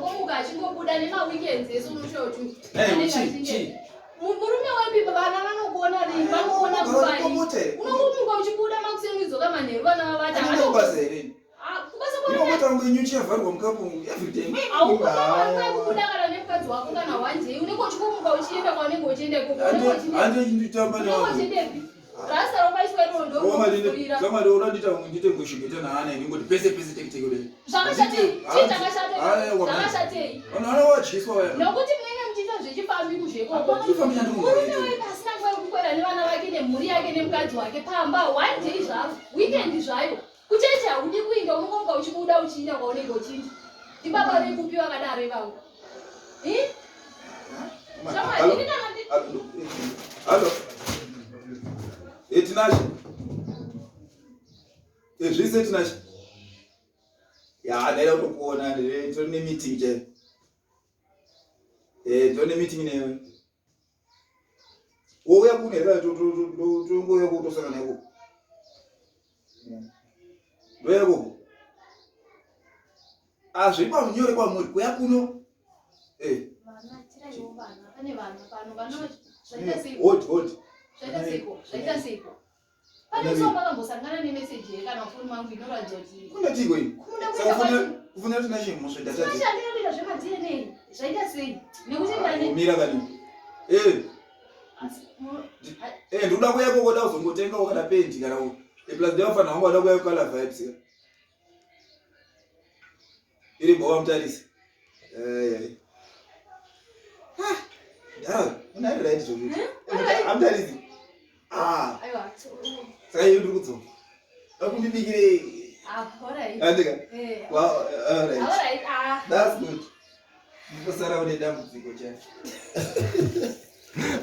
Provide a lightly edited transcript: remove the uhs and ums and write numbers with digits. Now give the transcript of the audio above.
Omuka achingobuda nemaweekends ese unoshow kuti murume wepi vana vanokuona rini vanoona nguvai unongomuka uchibuda makuseni udzoka manheru vana vavata kubuda kana nemukadzi wako kana one day unenge uchingomuka uchienda kwaunenge uchienda ikoko unenge uchiendepi Rasta rakaiswa iroro ndokukurira. Saka ndoona ndita ndite kushigeta naana ini ngoti pese pese teke teke kudai. Zvakashatei? Chii chakashatei? Zvakashatei? Vanhu vana vadyiswa vaya. Nokuti munenge muchiita zvechifambi kuzvekoko. Chifambi chandiri Murume wepi asina nguva yekukwera nevana vake nemhuri yake nemukadzi wake pamba one day zvaro weekend zvayo. Kuchechi haudi kuinda unongomuka uchibuda uchiinda kwaunenge uchiinda. Ndibaba vekupi vakadaro ivavo? Eh? Shamwari, ini kana ndi Hello. Eh, Tinashe. Eh, zvise Tinashe. Ya, ndaida kutokuona ndiri ne meeting chaiyo. Eh, ndone meeting newe. Wouya kuno here tongouya kutosangana ikoko. Ndouya ikoko. Ah, zviri pamunyore kwamuri kuya kuno. Eh. Vana tiraiwo vana, pane vana pano vana zvaita seiko? Hold, hold. Zvaita seiko? Zvaita seiko? Pane musi wamakambosangana nemeseji here kana mufoni mangu inoratidza kuti Kundatiko ini? Kumunda Saka kuenda kufunira kwati kufunira kuti ndashe mhosva ndatadza. Tinashe kuita zvema DNA. Zvaita sei? Nekuti ndani Mira kani. Eh, Asi, mu- eh ndikuda kuya ikoko da kuzongotenga kana pendi kana ku. Eh, plus ndinofanira hangu wada kuya color vibes. Iri bhowa mutarisi. Eh, eh. Ah, ndara, una iri right zvokuti. Amutarisi. Ah. Aiwa. Saka iyo ndiri kudzoka. Akundibikire. Ah, alright. Andika. Eh. Wow, alright. Alright. Ah. That's good. Ndikosara une dambudziko chacho.